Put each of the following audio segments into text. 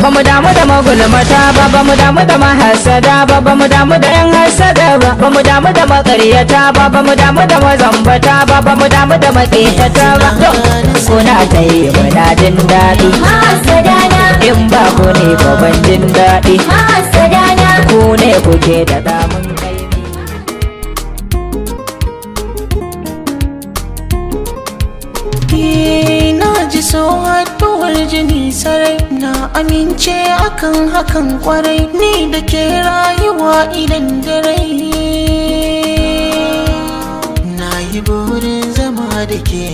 Ba mu damu da magulmata ba, ba mu damu da mahasada ba, ba mu damu da yan hasada ba, ba mu damu da makaryata ba, ba mu damu da mazambata ba, ba mu damu da maƙetata ba. Kuna ta yi muna jin daɗi. Mahassadana. In ba ku ne ba ban jin daɗi. Mahassadana. Ku ne kuke da damun kai. Na ji so haɗuwar jini sarai, na amince akan hakan kwarai, ni da ke rayuwa idan da rai. Na yi burin zama da ke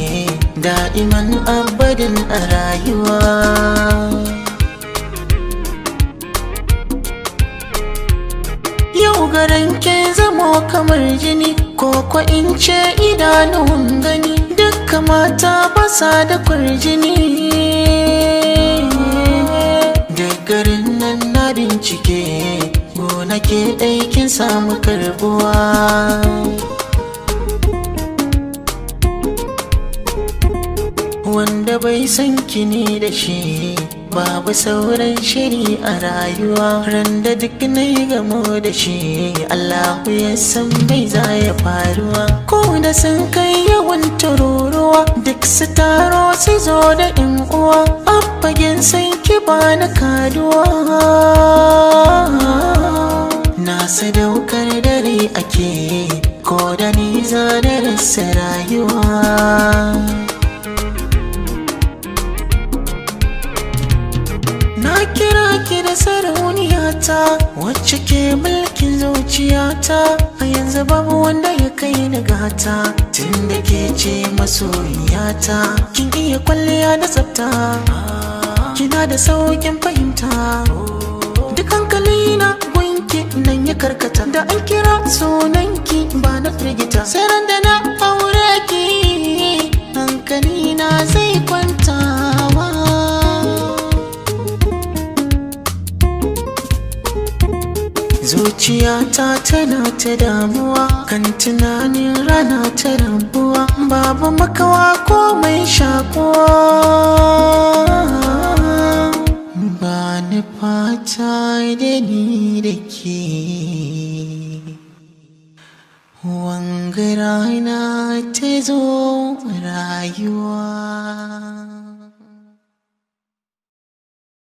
da'iman abadin a rayuwa. Yau garan ke zamo kamar jini, ko ko in ce idanuwan gani, dukka mata ba sa da kwarjini. Da garin nan na bincike, gona ke ɗaikin samu karbuwa. Wanda bai san kini da shi, babu sauran shiri a rayuwa. Ran da duk na yi gamo da shi, Allahu ya san bai za ya faruwa. Ko da sun kai yawan tururuwa, duk su taro su zo da yan uwa, a fagen san ki ba na kaduwa. Na sadaukar dare ake, ko da ni za na rasa rayuwa. Na kira ki da sarauniyata, wacce ke mulkin zuciyata, a yanzu babu wanda ya kai ni gata, tunda ke ce masoyiyata. Kin iya kwalliya da tsafta, kina da saukin fahimta, duk hankali na gunki nan ya karkata, da an kira sunanki ba na firgita, sai ran da na aure ki hankali na zai kwantawa. Zuciyata tana ta damuwa kan tunanin rana ta rabuwa, babu makawa ko mai shakuwa. Ba ni fata da ni da ke, wanga rana ta zo rayuwa.